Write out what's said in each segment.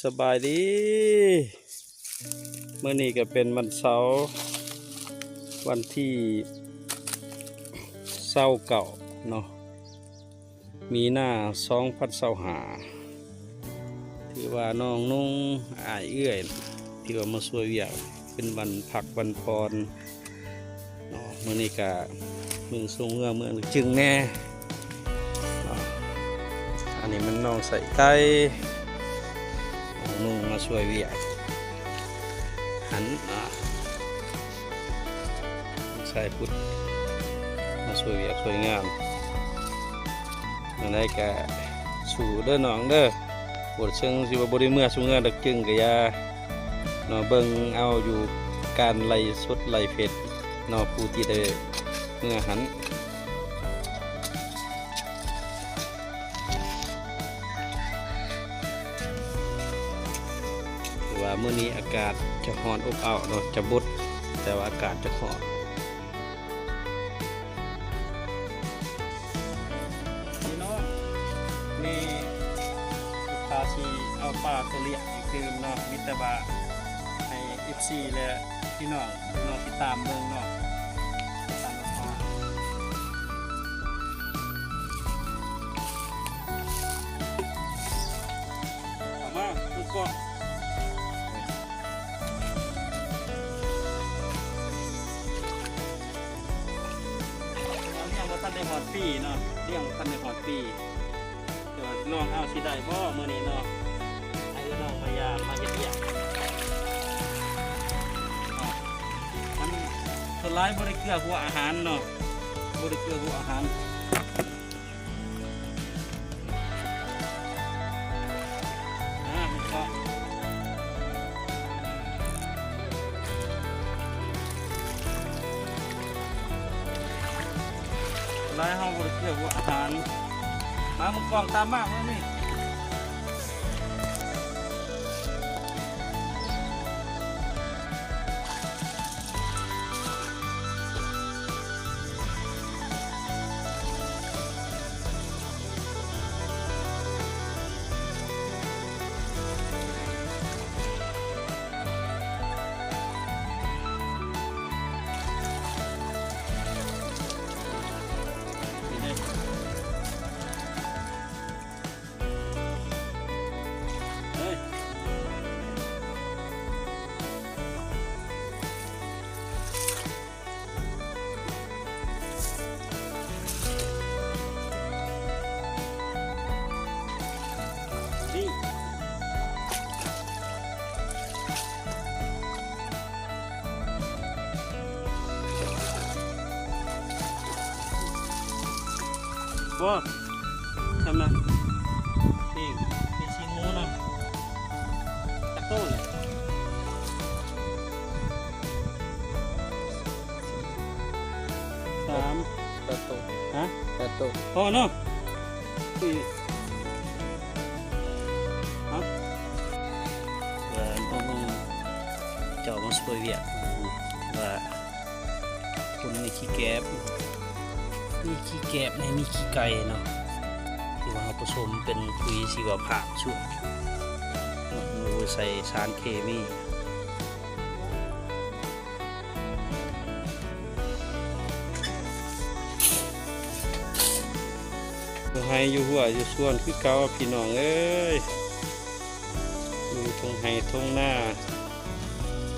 ສະບາຍດີ ມື້ນີ້ກໍເປັນວັນເສົາ ວັນທີຊາວເກົ້າເນາະ ມີນາ ສອງພັນຊາວຫ້າ ຖືວ່ານ້ອງນຸ່ງ ອ້າຍເອື້ອຍ ທີ່ວ່າມາຊ່ວຍວຽກ ເປັນວັນພັກວັນຜ່ອນເນາະ. ມື້ນີ້ກະມື້ຊົງເມືອ ເມືອຈຶ່ງແດ່ເນາະ. ອັນນີ້ມັນນ້ອງໃສ່ໄກ່ ນ້ອງນຸ່ງມາຊ່ວຍວຽກຫັ້ນເນາະ. ໃສ່ພຸດມາຊ່ວຍວຽກຊ່ວຍງານ ຈັ່ງໃດກະສູ້ເດີນ້ອງເດີ. ບໍ່ເຊີງຊິວ່າບໍ່ໄດ້ເມືອສູ່ເຮືອນດອກ ຈຶ່ງກະຢ່າເນາະ. ເບິ່ງເອົາຢູ່ການໄລຟ໌ສົດໄລຟ໌ເຟສເນາະ ຜູ້ທີ່ໄດ້ເມືອຫັ້ນ. ແຕ່ວ່າມື້ນີ້ອາກາດຈະຮ້ອນອົບເອົ້າເນາະ ຈະບົດ ແຕ່ວ່າອາກາດຈະຮ້ອນ. ພີ່ນ້ອງ ມີພາສີເອົາປາໂຕລ້ຽງອີກຕື່ມເນາະ ມີແຕ່ວ່າໃຫ້ເອັຟຊີ ແລະ ພີ່ນ້ອງ ລໍຕິດຕາມເບິ່ງເນາະ ຕິດຕາມເບິ່ງເນາະ. ເອົາມາ ລູກກອງ ລ້ຽງບໍ່ທັນໄດ້ຮອດປີເນາະ ລ້ຽງບໍ່ທັນໄດ້ຮອດປີ. ແຕ່ວ່າລອງເອົາຊິໄດ້ບໍ່ມື້ນີ້ເນາະ ໃຫ້ນ້ອງມາຢາມມາເຮັດວຽກເນາະ. ມັນສ່ວນຫຼາຍບໍ່ໄດ້ເກືອຫົວອາຫານເນາະ ບໍ່ໄດ້ເກືອຫົວອາຫານ. ອ່າ ເກາະ ຫຼາຍເຮົາບໍ່ໄດ້ເກືອຫົວອາຫານ. ມາ ມຶງກອງຕາມມາເບິ່ງນີ້. ບໍ່ ທຳນະ ນີ້ ມີສີ່ໂມນະ ຈັກໂຕນີ້? ສາມ ແປດໂຕ ຮະ ແປດໂຕ ພໍເນາະ. ເອີ ເອົາ ເອີ ເຈົ້າມາຊ່ວຍວຽກ ວ່າ ຄົນມີຂີ້ແກບ ມີຂີ້ແກບ ມີຂີ້ໄກ່ເນາະ ທີ່ວ່າເຮົາປະສົມເປັນປຸຍຊີວະພາບສູງເນາະ ບໍ່ໄດ້ໃສ່ສານເຄມີ. ຢູ່ໄຮ່ຢູ່ຮົ້ວຢູ່ສວນຄືເກົ່າພີ່ນ້ອງເອີຍ ຢູ່ທົ່ງໄຮ່ທົ່ງນາ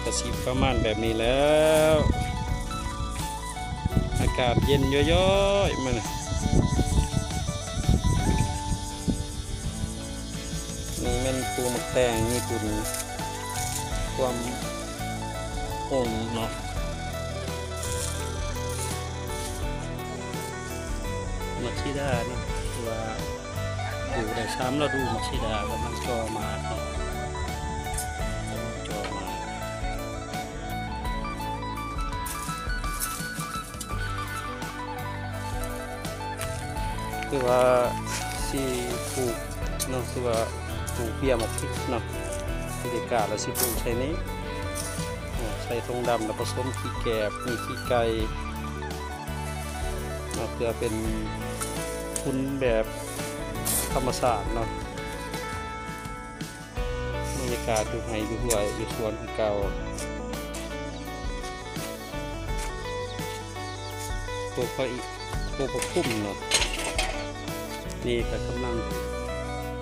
ກະຊິປະມານແບບນີ້ແລ້ວ ອາກາດເຢັນຍ້ອຍໆ ມາ ນີ້ແມ່ນປູໝາກແຕງຍີ່ປຸ່ນ ຄວາມອົງເນາະ ໝາກສີດາເນາະ ຄືວ່າປູໄດ້ສາມລະດູ ໝາກສີດາກຳລັງຈ່ອໝາກເນາະ ກຳລັງຈ່ອໝາກ. ຄືວ່າຊິປູກເນາະ ຄືວ່າປູກເບ້ຍໝາກພິກເນາະ ຊິໄດ້ກ້າແລ້ວຊິປູກໃສ່ນີ້ ໃສ່ຖົງດຳ ແລ້ວປະສົມຂີ້ແກບ ມີຂີ້ໄກ່ເນາະ ເພື່ອເປັນທຶນແບບທຳມະຊາດເນາະ. ມ ກາດຢູ່ໄຮ່ຢູ່ຮົ້ວຢູ່ສວນຄືເກົ່າ. ໂຕຜັກ ໂຕຜັກຄຸມເນາະ ນີ້ກໍກຳລັງ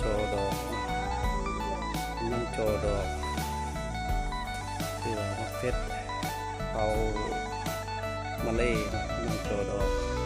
ຈໍ່ດອກ ກຳລັງຈໍ່ດອກ ຄືວ່າໝາກເຜັດ ເຂົາມາເລເນາະ ກຳລັງຈໍ່ດອກ.